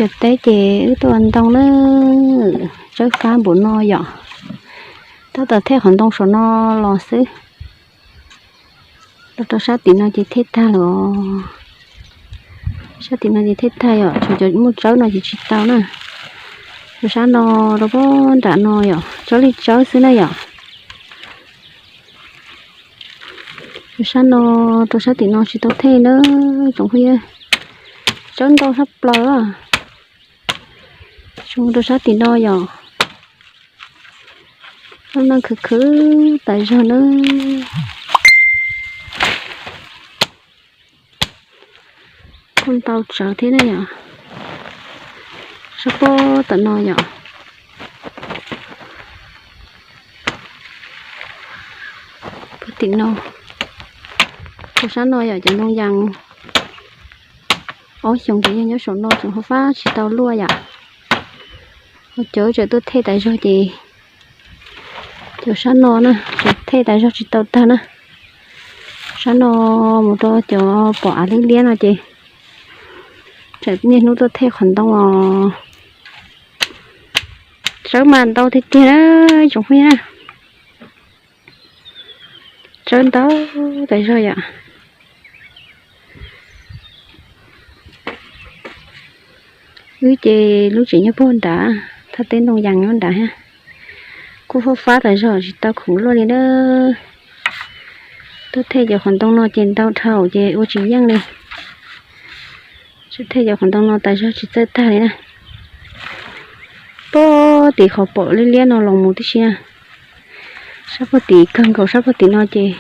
Cov teb ces wb tuaj ua ntoo na, tsawb fab npaum no yom. Tab tom thej qhov ntoo saum no los xwb. Los rau sab tim no ces thej tag lawm os. Sab tim no ces thej tag yom, tshuav cov muaj tsawb no ces tsis tau na. Rau sab no, rau pem nram no yom, tsawb li tsawb xwb na yom. Rau sab no, rau sab tim no tsis tau thej na, tsoom phooj ywg. Tsawb ntau tshaj plaws. Zoo rau sab tim no yom. Lub no khwv khwv tas zog na. Kuj ntau tsawv thiab na yom. Sab pem tom no yom. Pem tim no, rau sab no yom, cov ntoo yas ob xyoos ces yog nyob saum no tseem hauv fab tsis tau luaj yom. Ho cov tseem tuaj thej tas zog ces cov sab no na, tseem thej tas zog tsis tau tag na. Sab no mus rau cov pom av liab liab no ces tseem niaj hnub tuaj thej qhov ntoo os. Tsawb mas ntau tiag tiag na, tsoom phooj ywg na. Tsawb ntau tas zog yom. Wb ces lub tsev nyob puag nrad, thaj teb ntoo yas nyob nrad thiab. Kuj fab fab tas zog tsis tau khoom luaj li na. Tuaj thej cov qhov ntoo no ces ntau dhau ces ua tsis yeej li. Tuaj thej cov qhov ntoo no tas zog tsis txawj tag li na. Pem tim qhov pom liab liab no los mus tib si na. Sab pem tim kawg nkaus sab pem tim no ces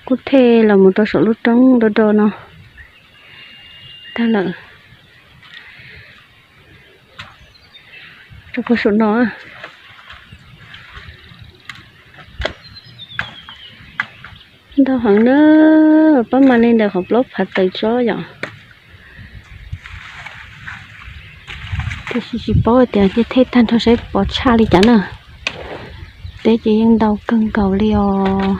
kuj thej los mus rau saum lub roob do do no tag lawm. Rau puag saum no ntau heev na, pab mas li ntawm qhov plaub phav tawm tsob yom. Tiam sis tsis paub tias cia thej tag nrho saib pov tshaj li cas na. Teb ces yeej ntau kawg nkaus li os.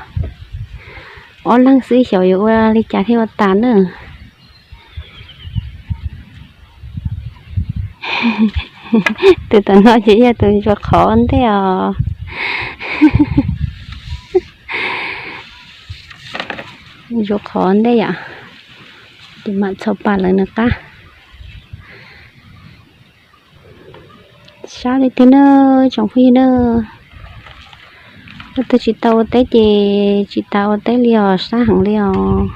Ob leeg xwb xyov yuav ua li cas thiaj ua tas na. Tus tom no ces yog tus ntsuas qhov ntej os. Ntsuas qhov ntej yom. Ces mam txhos pas lawv nws qab. Sab li tiag na, tsoom phooj ywg na. Leej twg tsis tau ua teb ces tsis tas ua teb li os, sab heev li os.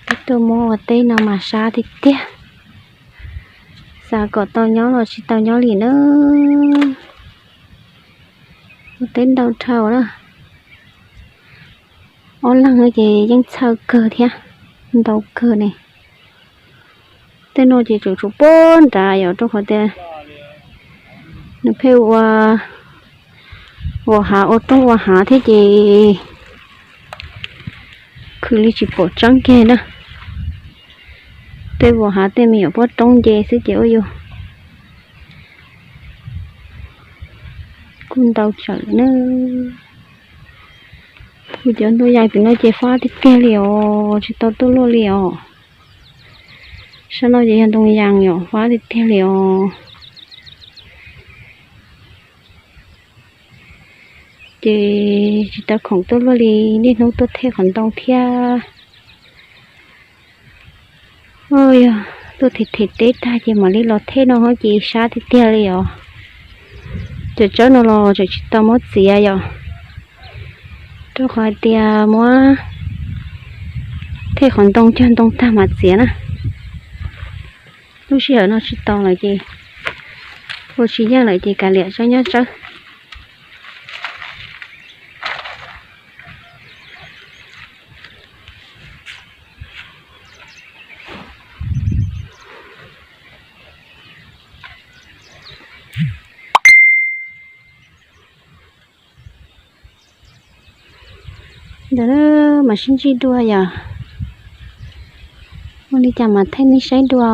Peb tuaj muab ua teb no mas sab tiag tiag. Xav kom tau nyob los tsis tau nyob li na. Ua teb ntau dhau na. Ob leeg ces yeej txhawj kawg thiab, ntau kawg ne. Tej no ces tseem tshuav puag nrad yom, rau qhov tias nws pheej ua, ua hav ua roob ua hav thiab ces khwv li tsis pom tseeb kiag na. Tej vos hav tej me nyuam pob roob nce xwb ces ua yus kuj ntau tsawm na. Kuv cov ntoo yas tim no ces fab tiag tiag li os, tsis tau tuaj luaj li os. Sab no ces yog ntoo yas yom, fab tiag tiag li os. Ces tsis tau khoom tuaj luaj li, niaj hnub tuaj thej qhov ntoo thiab. Yog tuaj them them teb tag ces mam li los thej no ces sab tiag tiag li os. Cov tsawb no los tseem tsis tau muab txiav yom, rau qhov hais tias muab thej qhov ntoo cog ntoo tag mam txiav na. Lub sij hawm no tsis tau lawm ces ua tsis yeej lawm ces kav liam tsawb nyob tsawb. Ntawd mam sib ntsib dua yom. Ua li cas mam thaij nej saib dua.